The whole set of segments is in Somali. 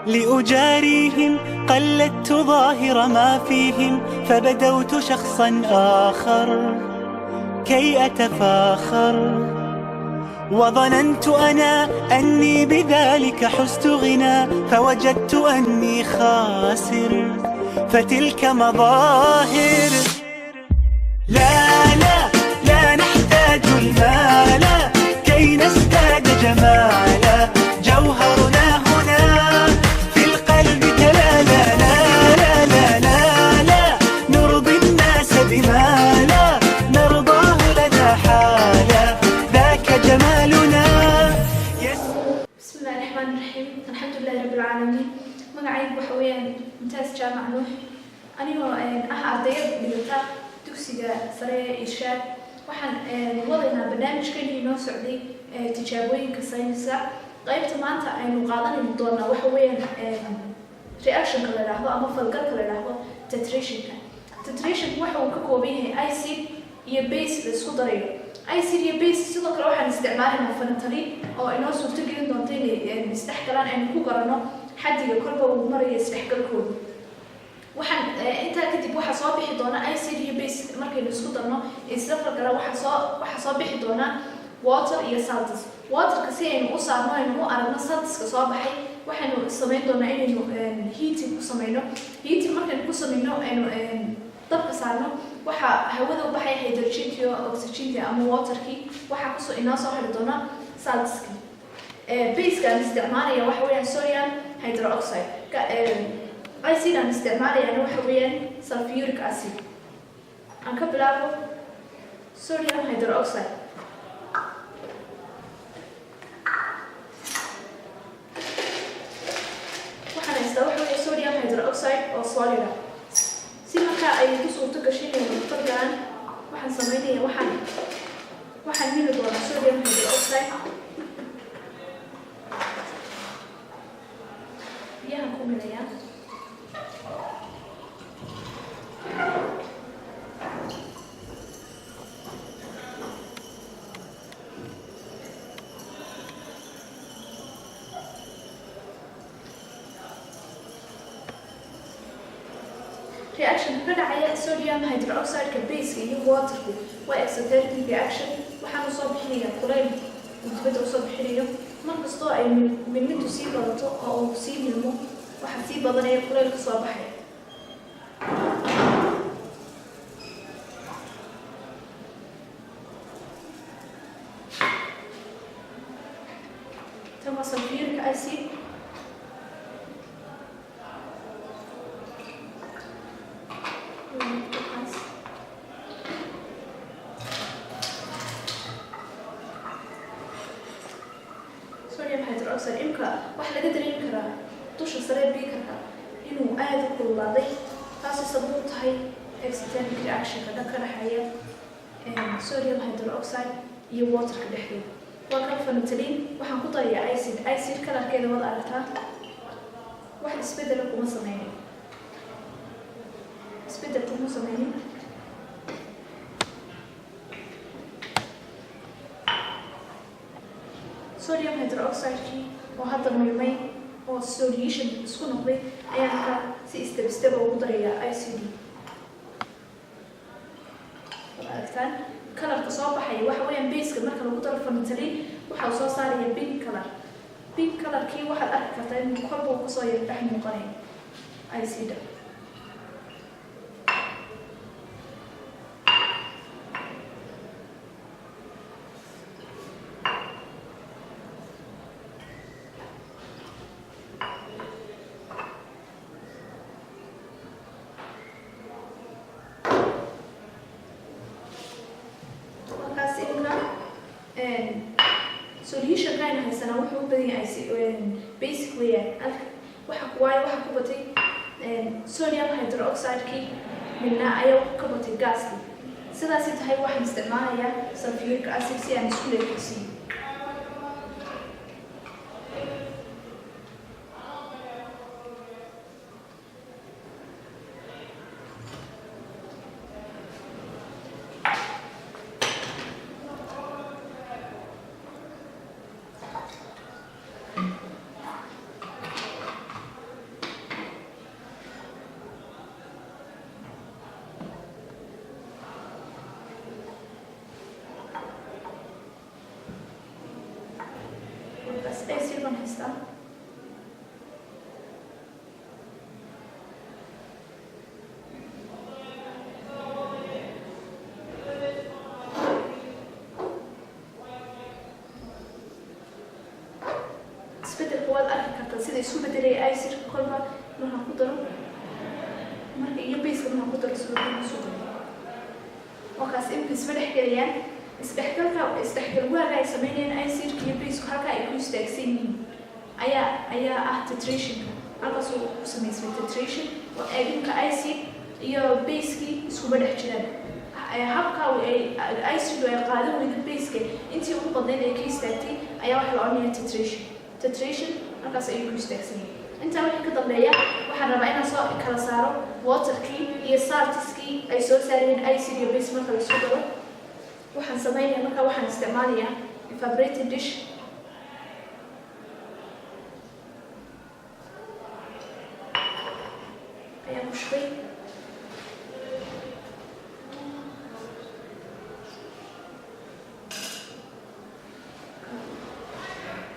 لأجاريهم قلدت ظاهر ما فيهم، فبدوت شخصا آخر كي أتفاخر، وظننت أنا أني بذلك حزت غنى، فوجدت أني خاسر، فتلك مظاهر. لا لا لا نحتاج المال كي نزداد جمالا، جوهرنا هنا في القلب تلالا. لا لا لا لا لا نرضي الناس بما لا نرضاه لنا حالا، ذاك جمالنا. بسم الله الرحمن الرحيم، الحمد لله رب العالمين. Magacaygu waxa weeyaan Mumtaaz Jaamac Nuux, anigoo ah ardayad dhigata dugsiga sare ee Irshaad. Waxaan wadaynaa barnaamijkeenii inoo socday tijaabooyinka sayniska. Qaybta maanta aynu qaadanayno doonaa waxa weeyaan reactionka la idhaahdo ama falgalka la idhaahdo titrationka. Titrationka waxa uu ka kooban yahay acid iyo base la isku darayo, acid iyo base. Sidoo kale waxaan isticmaalaynaa phenolphthalein oo inoo suurto gelin doonta inay isdhexgalaan, aynu ku garanno xaddiga kolba uu marayo isdhexgalkooda. Waxaan intaa kadib waxaa soo bixi doona acid iyo base markaynu isku darno isla falgalaan, waxaa soo bixi doona water iyo salts. Waterka si aynu u saarno, aynu u aragno saltska soo baxay, waxaynu samayn doonaa inaynu heating ku sameyno. Heating markaynu ku sameyno, aynu dabka saarno, waxaa hawada u baxaya hydrogentii iyo oxygentii ama waterkii. Waxaa kusoo inoo soo hari doona saltskii. Baseka aan isticmaalaya waxa weeyaan sodium hydroxide, acid aan isticmaalayana waxa weeyaan sulfuric acid. Aan ka bilaabo sodium hydroxide. Waxaan haystaa waxa weeye sodium hydroxide oo solid ah. Si markaa ay ku suurto gashay inay falgalaan, waxaan sameynaya waxaan mili doonaa sodium hydroxide, biyahan ku milayaa. Reaction ka dhacaya sodium hydroxide-ka, base iyo waterku waa exothermic reaction. Waxaanu soo bixinaya kulayl uu dibadda usoo bixinayo. Markastoo ay milmidu sii badato oo uu sii milmo, waxaa sii badanaya kulaylka soo baxay. Tan waa sulfuric acid. Waxaas sodium hydroxide imka waxaa laga dareemi karaa dusha sare beakerka inuu aada u kululaaday, taasoo sabab u tahay exothermic reactionka dhan ka dhexeeya sodium hydroxide iyo waterka dhexdeeda. Waa kan phenolphthalein. Waxaan ku darayaa acid. Acid colorkeeda wada aragtaa, wax isbedela kuma sameynin, isbedel kuma sameynin. Sodium hydroxide-kii oo hadda milmay oo solution isku noqday ayaan markaa si step step ugu darayaa acid. Waad aragtaan colorka soo baxaya. Waxa weeyaan baseka marka lagu daro phenolphthalein, waxa uu soo saaraya pink color. Pink colorkii waxaad arki kartaa inuu kolba uu kasoo yar dhex muuqanayo acid. Markaas imika solution aynu haysanaa wuxuu u badan yahay basic weeyaan. Waxa waayo waxa ku batay sodium hydroxide-kii midna ayaa ka batay gaaskii. Sidaasi tahay, waxaan isticmaalayaa sulfuric acid si aan isku leekisiiyo. baan haystaa. Isbedelka waad arki kartaa sida isu bedelaya acidka kolba markaan ku daro, marka iyo baseka markaan ku daro sidoo kale isu galo. Wakaas imika isma dhex gelayaan. Isdhexgalka, isdhexgal waaga ay sameynayaan acidka iyo baseku halka ay ku istaagsan yihiin ayaa ah titrationka. Halkaas uu ku samaysmay titration oo imika acid iyo basekii iskuma dhex jiraan. Habka ay acidu ay qaadan weydo baseka intii ugu badnayd ay ka istaagtay ayaa waxa la odhanaya titration. Titration halkaas ayuu ku istaagsan yahay. Intaa wixii ka dambeeya waxaan rabaa inaan soo kala saaro waterkii iyo saltiskii ay soo saarayeen acid iyo base marka la isku daro. Waxaan sameynaya marka waxaan isticmaalayaa evaporating dish. Ayaan ku shubay.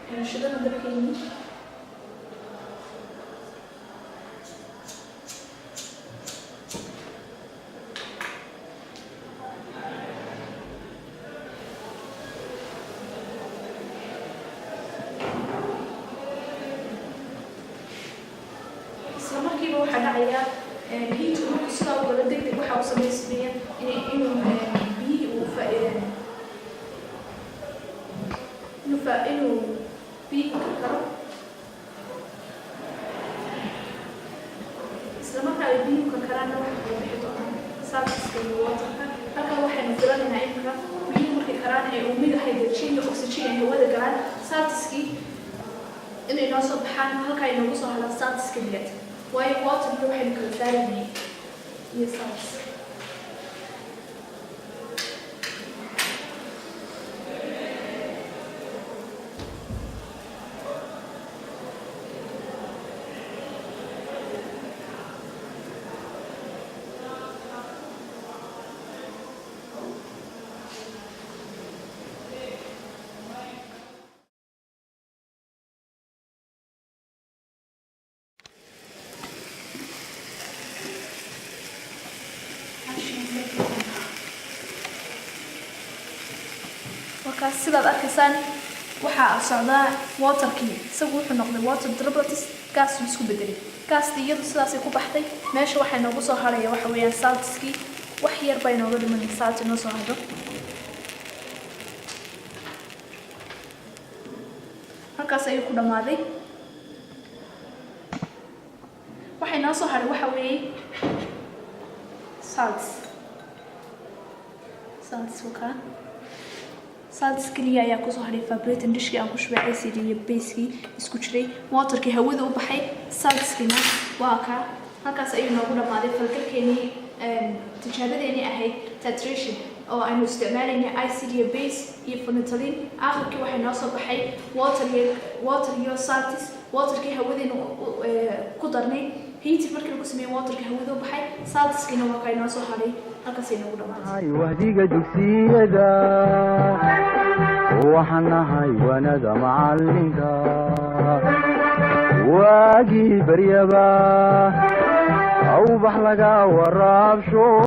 Ayaan shidana dabkeeni. Isla markiiba waxaa dhacaya heatku markuu sidaa u galo, deg deg waxa uu samaysmaya inuu biyihii uu fa inuu fa inuu biyihii karkaro. Isla markaa ay biyuhu karkaraanna waxa kala bixi doonaa saltiska iyo waterka. Halkan waxaynu filanaynaa imika biyuhu markay karaan ee uumiga hydrogen iyo oxygen ay hawada galaan, saltiskii inay noo soo baxaan, halka ay noogu soo hadhaan salts keliyaad, waayo waterka waxaynu kala saaraynay iyo salts. Markaas sidaad arkaysaan waxaa socdaa waterkii, isagu wuxuu noqday water droplets, gas uu isku bedelay. Gaastii iyadu sidaasay ku baxday. Meesha waxaa inoogu soo haraya waxa weeyaan saltskii. Wax yar baa inooga dhiman salt inoo soo hadho. Halkaas ayuu ku dhammaaday. Waxay noo soo hadhay waxa weeye salts. Salts wakaa, salts keliya ayaa kusoo hadhay. Evaporating dishkii aan ku shubay acid iyo basekii isku jiray, waterkii hawada u baxay, saltskiina waa kaa. Halkaas ayuu noogu dhammaaday falgalkeenii, tijaabadeenii ahayd titration oo aynu isticmaalaynay acid iyo base iyo phenolphthalein. Aakhirkii waxay noo soo baxay water iyo salts. Waterkii hawadeenu ku darnay, heating markii lagu sameeyey waterkii hawada u baxay, saltskiina waa kaa inoo soo hadhay. Halkaas ay noogu dhamaatay. Wahdiga dugsiyada, waxaan nahay wanada macalinka. Waagii baryaba awbax laga waraabsho.